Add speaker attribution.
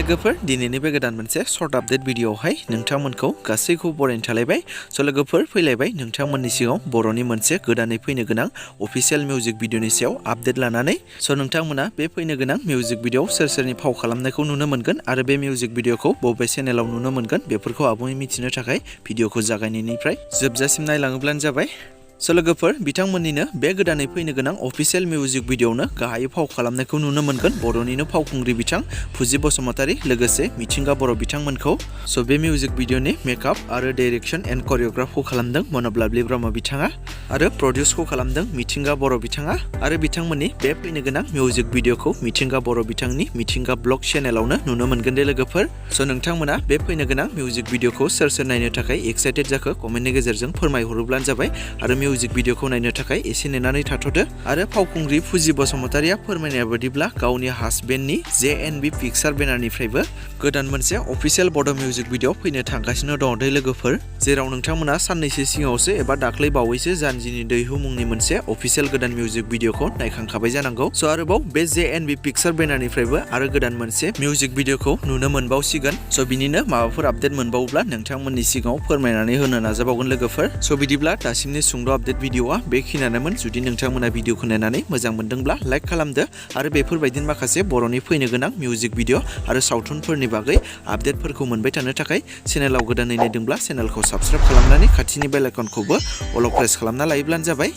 Speaker 1: लोगोफोर दिनैनि बे गोदान मोनसे शर्ट आपडेट भिडिअआवहाय नोंथांमोनखौ गासैखौबो बरायनो थालायबाय। लोगोफोर फैलायबाय नोंथांमोननि सिगाङाव बर'नि मोनसे गोदानै फैनो गोनां अफिशियेल मिउजिक भिडिअनि सायाव आपडेट लानानै नोंथांमोना बे फैनो गोनां मिउजिक भिडिअआव सोर सोरनि फाव खालामनायखौ नुनो मोनगोन आरो बे मिउजिक भिडिअखौ बबे चेनेलाव नुनो मोनगोन बेफोरखौ आबुङै मिथिनो थाखाय भिडिअखौ जागायनायनिफ्राय जोबजासिम नायलाङोब्लानो जाबाय। लोगोफोर बिथांमोननिनो बे गोदानै फैनो गोनां अफिशियेल मिउजिक भिडिअआवनो गाहायै फाव खालामनायखौ नुनो मोनगोन बर'निनो फावखुंग्रि बिथां फुजि बसुमतारी लोगोसे मिथिंगा बर' बिथांमोनखौ। बे मिउजिक भिडिअनि मेकआप आरो डाइरेक्शन एन्ड करियोग्राफखौ खालामदों मनब्लाबलि ब्रह्म बिथाङा आरो प्रडिउसखौ खालामदों मिथिंगा बर' बिथाङा आरो बिथांमोननि बे फैनो गोनां मिउजिक भिडिअखौ मिथिंगा बर' बिथांनि मिथिंगा ब्लग चेनेलावनो नुनो मोनगोन दे लोगोफोर। नोंथांमोना बे फैनो गोनां मिउजिक भिडिअखौ सोर सोर नायनो थाखाय एक्साइटेड जाखो कमेन्टनि गेजेरजों फोरमायहरोब्लानो जाबाय आरो मिउजिक भिडिअखौ नायनो थाखाय एसे नेनानै थाथ'दो। आरो फावखुंग्रि फुजि बसुमतारीया फोरमायनाय बायदिब्ला गावनि हासबेन्डनि JNB पिक्सार बेनारनिफ्रायबो गोदान मोनसे अफिशियेल बड' मिउजिक भिडिअ फैनो थांगासिनो दङ दै लोगोफोर, जेराव नोंथांमोना साननैसो सिगाङावसो एबा दाख्लै बावैसो जानजिनि दैहु मुंनि मोनसे अफिशियेल गोदान मिउजिक भिडिअखौ नायखांखाबाय जानांगौ। आरोबाव बे JNB पिक्सार बेनारनिफ्रायबो आरो गोदान मोनसे मिउजिक भिडिअखौ नुनो मोनबावसिगोन। बिनिनो माबाफोर आपडेट मोनबावोब्ला नोंथांमोननि सिगाङाव फोरमायनानै होनो नाजाबावगोन लोगोफोर। बिदिब्ला दासिमनि सुंद' आपडेट भिडिअआ बेखिनियानोमोन। जुदि नोंथांमोना भिडिअखौ नायनानै मोजां मोनदोंब्ला लाइक खालामदो आरो बेफोरबायदिनो माखासे बर'नि फैनो गोनां मिउजिक भिडिअ आरो सावथुनफोरनि बागै आपडेटफोरखौ मोनबाय थानो थाखाय चेनेलाव गोदानै नायदोंब्ला चेनेलखौ साबस्क्राइब खालामनानै खाथिनि बेल आइकनखौबो अल प्रेस खालामना लायोब्लानो जाबाय।